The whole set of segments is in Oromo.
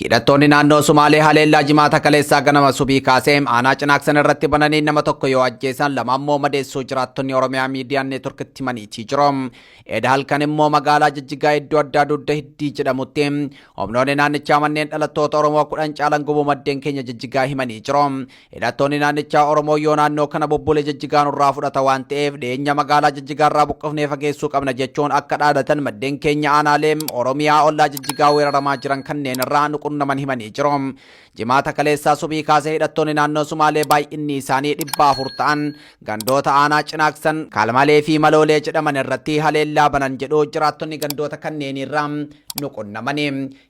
Hidhattoonni naannoo Sumaalee haleellaa Jimaata kaleessaa ganama subii kaasee aanaa Cinaaksan irratti bananii nama tokko yoo ajjeesan, lama ammoo madeessuu jiraattonni Oromiyaa Miidiyaa Neetworkitti himaniitii jiru. Eda halkan immoo magaalaa Jijjigaa iddoo addaa Dugda Hiddii jedhamutti humnoonni naannichaa manneen dhalattoota Oromoo 10 caalan gubuu maddeen keenya Jijjigaa himanii jiru. Hidhattoonni naannichaa Oromoo yoo naannoo kana bubbule Jijjigaa nurraa fudhata waan ta'eef dhiyeenya magaalaa Jijjigaa irraa buqqifnee fageessuu qabna jechuun akka dhaadatan maddeen keenya aanaalee Oromiyaa ollaa Jijjigaa weeraramaa jiran kanneen irraa nu qunnaman himanii jiru. Jimaata kaleessaa subii kaasee hidhattoonni naannoo Sumaalee baay'inni isaanii 400 ta'an gandoota aanaa Cinaaksan, Kaalmalee fi Maloolee jedhaman irratti haleellaa banan jedhu jiraattonni gandoota kanneenirraa nu qunnamani.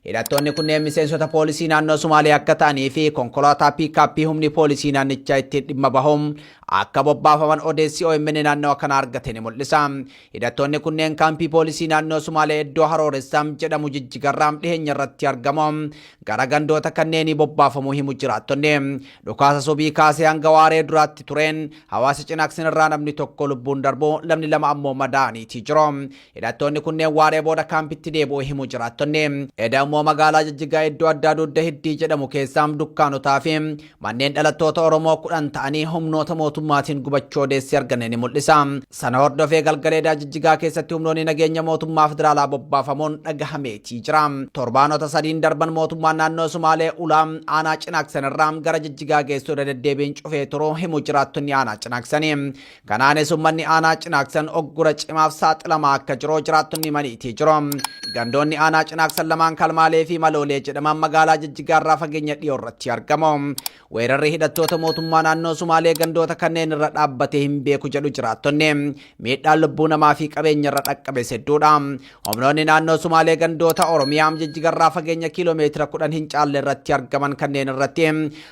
Hidhattoonni kunneen miseensota poolisii naannoo Sumaalee akka ta'anii fi konkolaataa piikaappii humni poolisii naannichaa ittiin dhimma bahu akka bobbaafaman odeessi OMN naannawa kana argate ni mul'isa. Hidhattoonni kunneen kaampii poolisii naannoo Sumaalee iddoo Harooressaa jedhamu Jijjigarraa dhiheenya irratti argamu gara gandoota kanneenii bobbaafamuu himu jiraattonni. Dhukaasa subii kaasee hanga waaree duraatti tureen hawaasa Cinaaksin irraa namni tokko lubbuun darbu, namni lama ammoo madaa'aniitii jiru. Hidhattoonni kunneen waaree booda kaampitti deebi'uu himu jiraattonni. Eda immoo magaalaa Jijjigaa iddoo addaa Dugda Hiddii jedhamu keessaa dukkaanotaa fi manneen dhalattoota Oromoo 10 ta'anii humnoota mootummaatiin gubachuu odeessi arganne ni mul'isa. Sana hordofee galgala edaa Jijjigaa keessatti humnoonni nageenya mootummaa federaalaa bobbaafamuun dhagahameetii jira. Torbaanota sadiin darban mootummaan naannoo Sumaalee ulaa aanaa Cinaaksan irraa gara Jijjigaa geessu irra deddeebiin cufee turuu himu jiraattonni aanaa Cinaaksanii. Kanaanis uummanni aanaa Cinaaksan oggura cimaaf saaxilamaa akka jiru jiraattonni himaniitii jiru. Gandoonni aanaa Cinaaksan lamaan Kalmaalee fi Maloolee jedhaman magaalaa Jijjigaarraa fageenya dhiyoo irratti argamu. Weerarri hidhattoota mootummaa naannoo Sumaalee gandoota kanneen irra dhaabbatee hin beeku jedhu jiraattonni. Miidhaan lubbuu namaa fi qabeenya irra dhaqqabes hedduudha. Humnoonni naannoo Sumaalee gandoota Oromiyaa Jijjigarraa fageenya kiiloomeetira 10 hin caalle irratti argaman kanneen irratti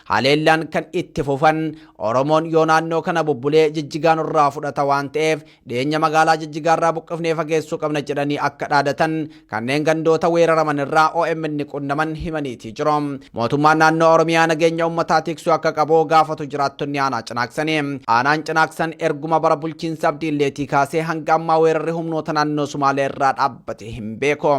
haleellaan kan itti fufan Oromoon yoo naannoo kana bubbulee Jijjigaa nurraa fudhata waan ta'eef dhiyeenya magaalaa Jijjigaarraa buqqifnee fageessuu qabna jedhanii akka dhaadatan kanneen gandoota weeraraman irraa OMN qunnaman himaniitii jiru. Mootummaan naannoo Oromiyaa nageenya uummataa tiksuu akka qabu gaafatu jiraattonni aanaa Cinaaksanii. Aanaan Cinaaksan erguma bara bulchiinsa Abdiilleetii kaasee hanga ammaa weerarri humnoota naannoo Sumaalee irraa dhaabbate hin beeku.